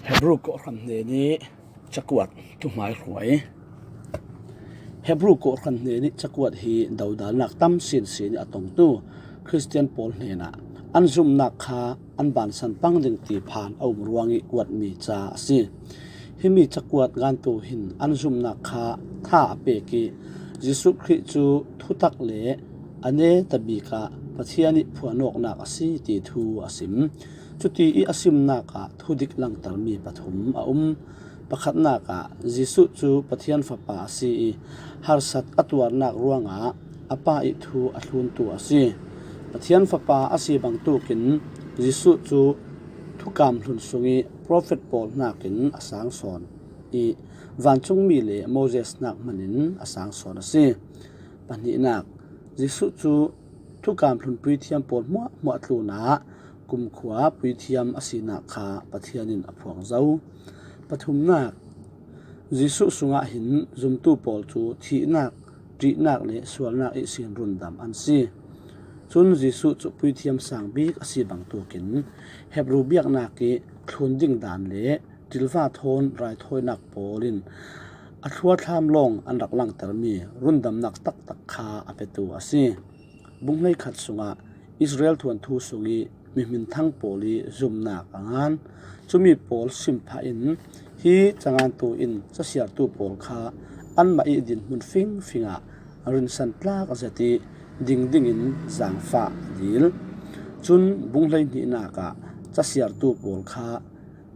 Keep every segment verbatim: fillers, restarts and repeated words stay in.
Hebru kawhhran hnenih cakuat, thuhmaihruai. Hebru kawhhran hnenih cakuat hi dodalnak tam sinsin ih a tongtu Khristian pawl hnenah an zumnak kha an bansan pang ding ti phan a um ruangih kuatmi ca a si. Himi cakuat gantu hin an zumnak kha tha a pek ih Jesuh Khrih cu thutak le a netabik ah Pathian ih phuanawknak a si ti thu a sim. Cuti ih a simnak ah thudik langtermi pathum a um. Pakhatnak ah Jesuh cu Pathian Fapa a si ih harsat a tuarnak ruangah a Pa ih thu a thluntu a si. Pathian Fapa a si bangtukin Jesuh cu thukam hlun sungih profet pawl hnakin a sang sawn ih vancungmi le Moses hnak hmanin a sang sawn a si. Pahnihnak, Jesuh cu thukam hlun puithiam pawl hmuahhmuah tlunah kumkhua puithiam a sinak kha Pathian in a phuang zo. Pathumnak, Jesuh sungah hin zumtu pawl cu thihnak, ṭihnak le sualnak ihsin rundam an si. Cun Jesuh cu puithiam sang bik a si bangtukin Hebru biaknak ih thlun ding dan le ṭilva thawn raithawinak pawl in a thluathlam lawng an rak langtermi rundamnak taktak kha a petu a si. Bung hleikhat sungah Israel thuanthu sungih mihminthang pawl ih zumnak a ngan. Cumi pawl sim phah in hi cangantu in casiartu pawl kha anmah ih dinhmun fingfing ah rinsan tlak zet ih ding dingin zaangfah a dil. Cun bung hleihnihnak ah casiartu pawl kha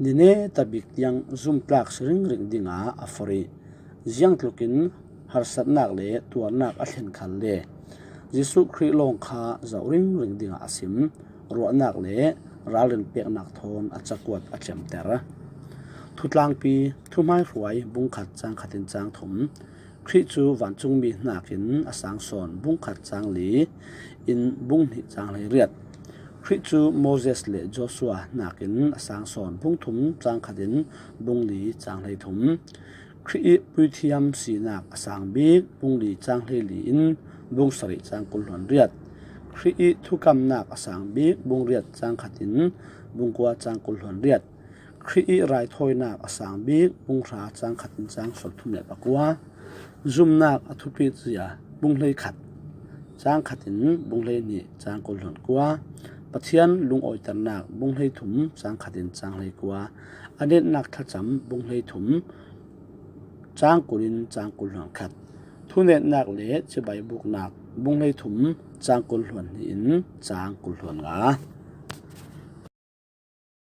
ni netabik tiang zumtlak si ringring dingah a forh ih ziangtlukin harsatnak le tuarnak a thlen khalle Jesuh Khrih lawng kha zoh ringring dingah a sim. Ruahnak le ralrin peknak thawn a cakuat a tlemter. Thutlangpi, thuhmaihruai, bung khat cang khat in cang thum. Khrih cu vancungmi hnakin a sang sawn, bung khat cang li in bung hnih cang hleiriat. Khrih cu Moses le Joshua hnakin a sang sawn, bung thum cang khat in bung li cang hleithum. Khrih ih puithiam sinak a sang bik, bung li cang hleili in bung sarih cang kul hluan riat. Khrih ih thukamnak a sang bik, bung riat cang khat in bung kua cang kul hluan riat. Khrih ih raithawinak a sang bik, bung hra cang khat in cang sawmthum le pakua. Zumnak a thupit zia, bung hleikhat cang khat in bung hleihnih cang kul hluan kua. Pathian lungawiternak, bung hleithum cang khat in cang hleikua. A netnak thlacam, bung hleithum cang kul in cang kul hluan khat. Thunetnak le cibai buknak, bung hleithum cang kul hluan hnih in cang kul hluan nga.